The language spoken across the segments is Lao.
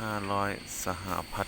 ຫ້າຮ້ອຍສະຫະພັດ.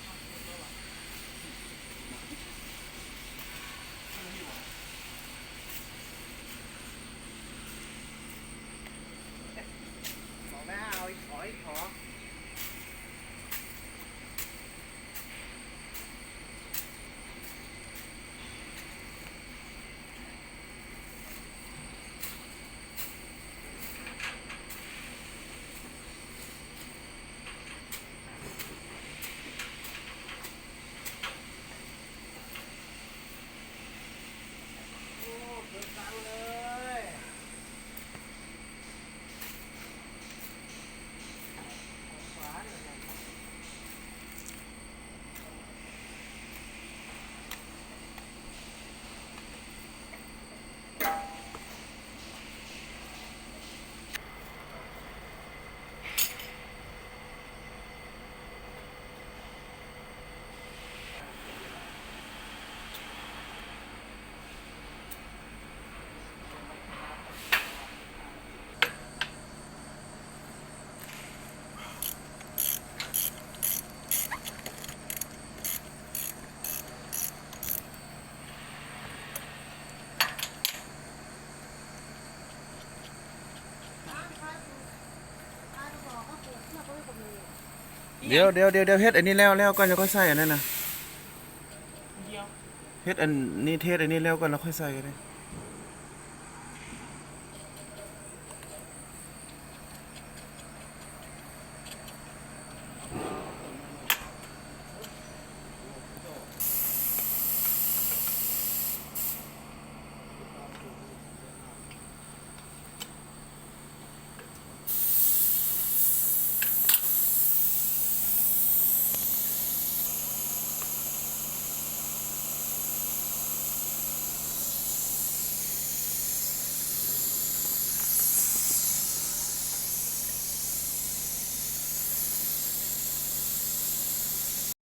ດຽວ ດຽວ ດຽວ ດຽວ ເຮັດອັນນີ້ແລ້ວ ແລ້ວກ່ອນ ຈັ່ງຄ່ອຍໃສ່ອັນນັ້ນນະ. ເຮັດອັນນີ້ ເທສອັນນີ້ແລ້ວກ່ອນ ແລ້ວຄ່ອຍໃສ່ກໍໄດ້.